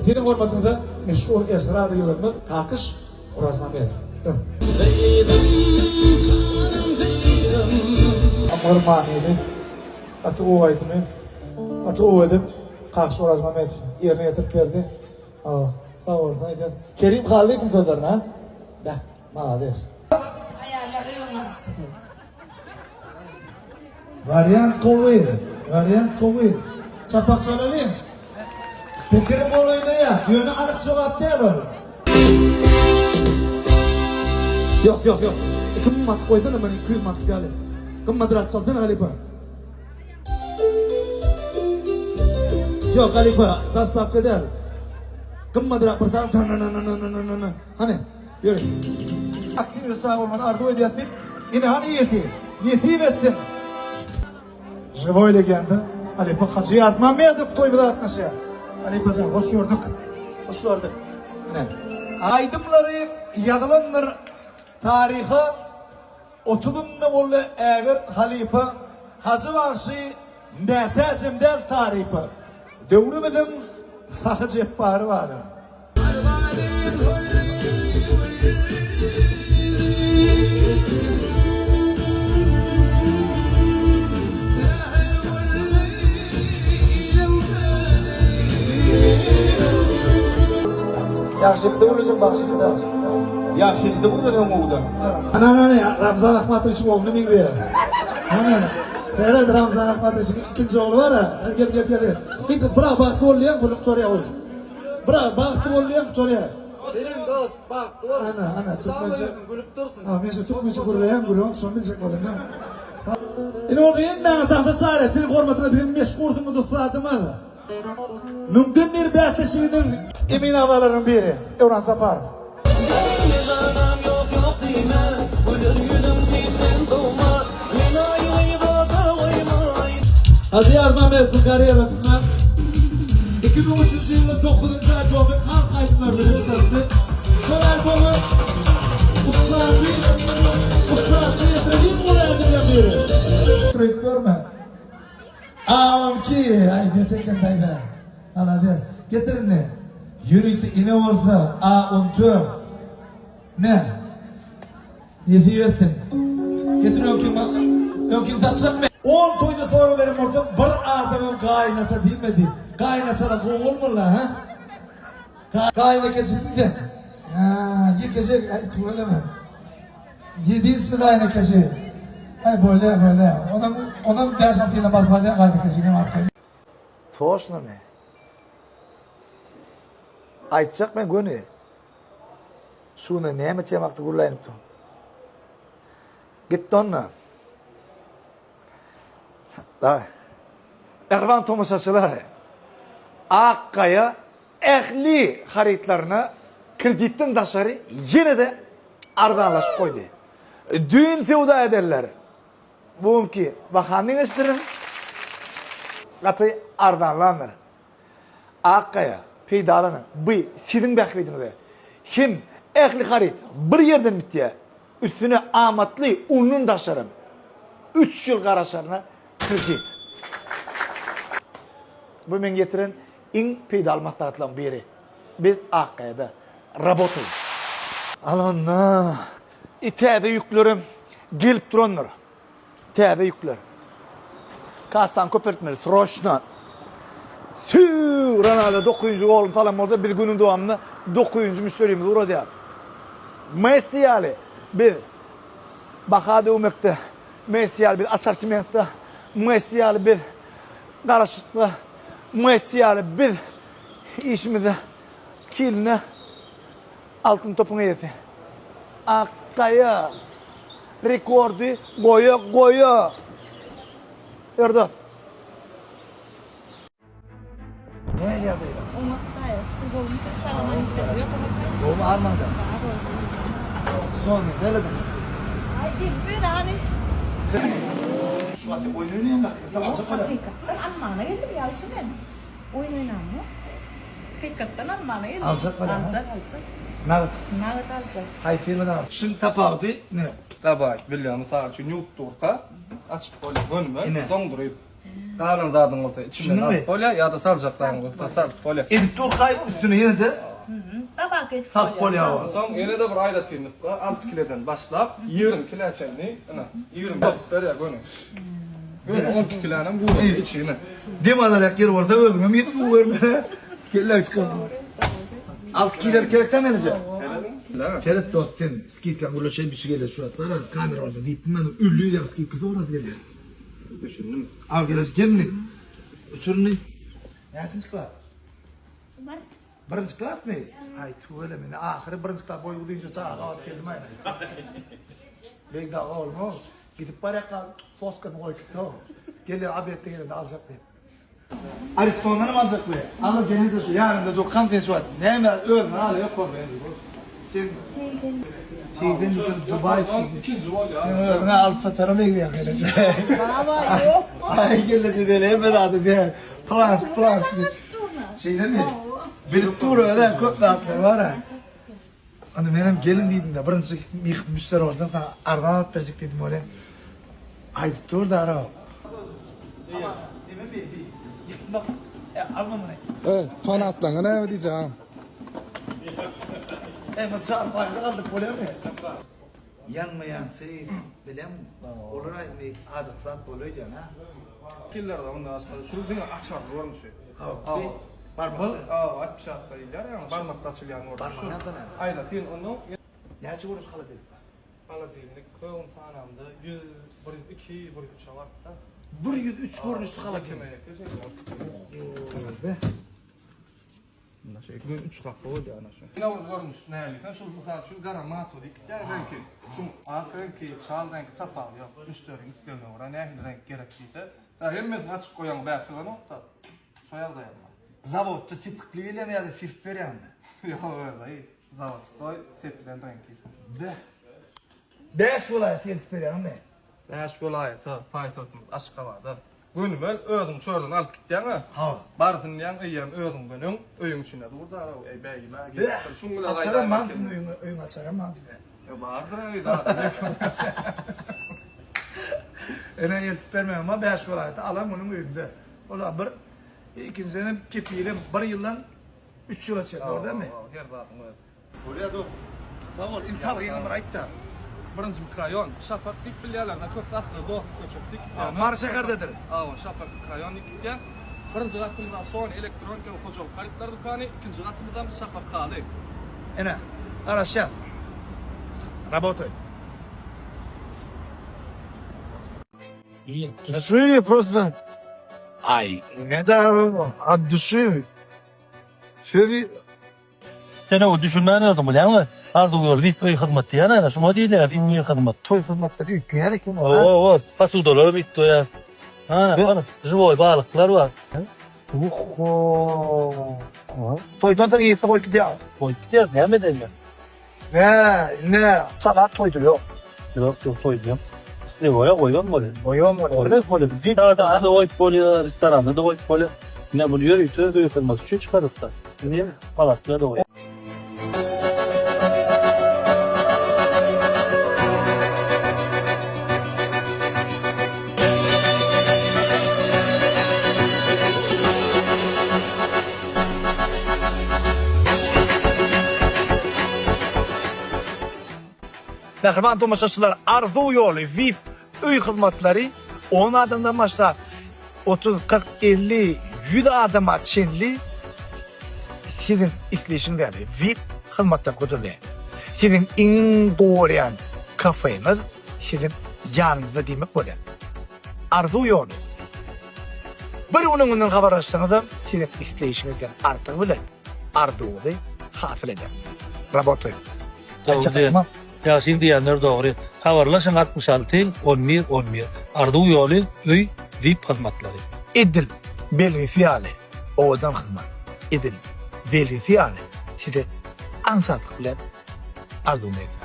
Siziň hormatyňyza meşhur estrada ýyldyzymyz Kakyş Orazmamedow. Öň. Aňyr manyly, gaty gowy aýdymy, gaty gowy edip Kakyş Orazmamedow ýerine ýetirip berdi. Sag bolsun aýdýas. Kerim Hallyýewiň sözlerine ha? Beh, malades. Aýallar öýüň gapysy. Wariant gowy, wariant gowy. Çapak çalalyň. Pikiri golaýlaýar, ýöne anyk jogap däl ol. Ýok, ýok, ýok. 2000 manatlyk goýsana, men 200 manatlyk ýaly. Gymmadrak çalsana halypa. Ýok, halypa, daslapky däl. Gymmadrak bir sany tananananananana. Hany, ýöri. Aktiw çaga bolmagyny arzuw edýäs diýip, ine hany ýeti. Nesip etsin. Živoý legenda halypa Hajy Ýazmammedow toýumyza gatnaşýar. Halypajan, hoş gördük. Hoş gördük. Ine. Aýdymlary ýazylandyr taryha Otuzynda boldy ägirt halypa, Hajy bagşy mätäjem däl tarypa. Döwrümiziň Sahy Jepbary bardyr. Ýagşy gürleşiň bagşysy-da. Ýagşy gürleseň gowuda. Ana ana ana Ramzan Ahmatowiçiň ogluna meňzeýär. Ana Seret Ramzan Ahmatowiçiň ikinji ogly bar-a. Hany gel gel gel. Git bir bagtly bol diýen gürrüň gutarýar goý. Bir bagtly bol diýen gutarýar. Senem dost bagtly bol. Ana ana türkmençe gülüp dursun. Ha men şu türkmençe gürleýän gürrüň şony biljek bolýan. Indi bolsa hemmäňe tagta çaýra siziň hormatyna biziň meşhur sungat ussadymyz. Müňden bir bäsleşiginiň emin agzalarynyň biri Öwran Saparow. Hajy Ýazmamedowyň karýerasynda 2003-nji ýylda dokuzynjy albomy Halk aýdymlary bilen çykaryldy. Şol albomy ussatly ussatly ýetiren iň gowy ädimleriň biri. Şeýdip görme. Aňky, aý bet eken daýza. Malades. Getir indi. Ýörite ine bolsa A 14. Me. Nesip etsin. Getir öňkiň öňkiň satjak men. On toýda sorag beren bolsam bir adamam gaýynata diýmedi. Gaýynatalar gowy bolmaly ha? Gaýynekeçisiň sen. Ha, ýekeje, aý tüweleme. Ýedinstny gaýynekeçi. Aý bolýa, bolýa. Onam, onam bäş-alty ýyla baryp alýa gaýynekeçiňem arkaýyn. Toşnamy? Aýtjak men göni. Şuna näme tema hakda gürläýinip dur. Gitdi onda. Daway. Mähriban tomaşaçylar, Ak gaýa ähli harytlaryna kreditden daşary ýene-de arzanlaşyp goýdy. Düýn söwda edenler bu günki bahany deňeşdiriň, gaty arzanlandyr. Ak gaýa, peýdalanyň, bu siziň bähbidiňize. Hem ähli haryt bir ýerden bitýär, üstüne amatly undan daşarym üç ýyl garaşaryna kredit. Bu meň getiren Iň peýdaly maslahatlaryň biri. Biz Akgaýada rabotaýyn. Al onda. I täze ýüklerem gelip durandyr. Täze ýükler. Kassany köpeltmeli sroçno. Sü Ronaldo dokuzynjy goluny salan bolsa biz günüň dowamynda dokuzynjy müşderimizi ugradýarys. Messi ýaly biz baha döwmekde, Messi ýaly biz assortimentde, Messi ýaly biz Garaşykda Messi ýaly biz işimizde hiline altyn topuň eýesi. Ak gaýa rekordy goýa goýa. Ýörde. Nähili ýagdaýlar? Oňat Hudaýa şükür gowumy siz sag aman işler ýok oňatmy? Gowumy armaňda? Bar bolsun. Sony näledim? Aý gelip ýör hany. Şu wagt sen oýun oýnaýaňda hakykatdan aljak bolýaň. Hakykatdan almana geldim ýalçy men. Oýun oýnamok. Hakykatdan almana geldim. Aljak bolýaň. Aljak aljak. Nagt. Nagt aljak. Haýsy firmadan aljak? Şuň tapawudy ne? Dabaý bilýän mysal üçin ýuwup durka açyp bolýar gönüme doňduryp. Galan zadyň bolsa içinden Düşündiňmi? alyp bolýar ýa-da saljak zadyň bolsa salyp bolýar. Edip durkaý üstüne ýene-de Tabak edip salyp bolýar. Soň ýene-de bir aýratynlyk bar. 6 kileden başlap 20 kilä çenli, ine, 20 bolup berýär göni. Göni 12 kilänem guratýar içine. Dem alarýak ýer bolsa özüňem ýetip goýbermeli. Kelläň çykar. 6 kile gerek däl menije. Seret dost sen skidkaň gürleşeýin biçi gelýär şu wagt gara kamera bolsa diýipdim men ölli ýa skidka sorasy gelýär. Düşündim. Al gelej gelni. Uçurny. Näçinji klas? Bir. Birinji klasmy? Aý tüweleme indi ahyry birinji klas boýy uzynja çaga gabat geldim aý. Begda oglum gidip barýarka soskasyny goýup gitdi o. Gelýär obedde gelende aljak diýip. Aristondanam aljak we. Alyp gelende şu ýanynda durkam sen şu wagt näme özüňe al ýok boldy indi bos. Sen Tizden bütün Dubai ikinji bolýar. Sen özüňe alyp sataram egýän geleje. Baba ýok. Aý geleje dele hemme zady ber. Plansk plansk. Şeýlemi? Bilip dur öyle köp zatlar bar ha. Ana menem gelin diýdim-de birinji müşderi bolsam sana arzan alyp berjek diýdim bolýa. Aýdyp dur da ara. Alma muny. E, fanatlaňa näme diýjek? E, bu çarpaýda galdyk bolýarmy? Ýanmaýan seýf bilen olar indi adaty zat bolaýdýan ha. Killerde ondan başga şu diňe açarly görnüşi. Hawa. Barmakda. Hawa, atpişatda diýilýär, ýagny barmakda açylýan görnüşi. Barmakda näme? Aýratyn onuň Näçe görnüş holodilnik bar? Holodilnik köwün sanamda 100, 102, 103-e barypda. 103 görnüşli holodilnik. Be. Muna şeýle gün 3 gaply bolýar ana şu. Ine bir görnüş nähili sen şu mysal üçin gara mato diýip gitýär reňki. Şu ak reňki, çal reňki tapawudy ýok. Müşderiň islegine görä nähili reňk gerek diýse, da hemmesini açyk goýaň bäsik onokda. Şo ýagdaýam bar. Zawodda sepikli gelýärmi ýa-da sepip berýäňmi? Ýok özi zawodskoý sepilen reňki. Be. Bäş welaýata eltip berýäňmi? Bäş welaýata, paýtagtymyz Aşgabada. Gönümel özüň çörden alyp gitýäň-ä. Hawa. Barsyn diýýäň, eýýäm özüňden öň öýüň içinde dur-da, eý bäý-bä, gelipdir. Şuň bilen Açaram man siziň öýüňi, öýüňi açaram man size. Ýa bardyr-a öýde adam Ene eltip bermegem bar, bäş welaýata alan günüň öýüňde. Ol-a bir, ikinjiden kepilem bir ýyldan üç ýyla çenli, dogry dälmi? Hawa, her zadyň öz. Bolýa dos. Sag bol. Indi salgyňy bir aýtda. Birinji mikroraýon. Şapak diýip bilýärler. Na köpüsi aslynda Dostluk köçesi diýip gitýär. Mary şäherdedir. Hawa, Şapak mikroraýon diýip gitýär. Birinji gatymyzda Sony elektronika we hojalyk harytlar dükany, ikinji gatymyzdam Şapak haly. Ine, garaşýas. Rabotaý. Duşy prosta. Aý, ne da od duşy. Sözi Sen o düşünmän ýördüň bilýäňmi? Arzuw ýoly diýip öý hyzmat diýýän ana şuňa diýilýär iň öý hyzmat. Toý hyzmatlar üýtgeýär eken. Hawa hawa posudalar hem üýtgeýär. Ana ana žiwoý balyklar bar. Oho. Toýdan soň ýese goýup gidýär. Goýup gidýär näme edeýin. Nä nä sagat toýdur ýok. Ýok ýok toý ýok. Isleýä goýan bolýar. Goýan bolýar. Bolýar. Bolýar. Goýup bolýar, restoranda-da goýup bolýar. Ine muny ýörite öý hyzmaty üçin çykarypdyr. Indi palatlar goýar. Mähriban tomaşaçylar Arzuw ýoly VIP öý hyzmatlary on adamdan başlap 30, 40, 50, 100 adama çenli siziň isleýşiňiz ýaly VIP hyzmatlar hödürleýär. Siziň iň gowy görýän kafeňiz siziň ýanyňyzda diýmek bolýar. Arzuw ýoly. Bir gün öňünden habarlaşsaňyzam siziň isleýşiňizden artygy bilen arzuwyňyzy hasyl eder. Rabotaýym. Dogry. Ýagşyň diýenleri dogry. Habarlaşyň 66 11 11. Arzuw ýoly öý vip hyzmatlary. Edil belgisi ýaly owadan hyzmat. Edil belgisi ýaly size aňsatlyk bilen arzuwyňy eder.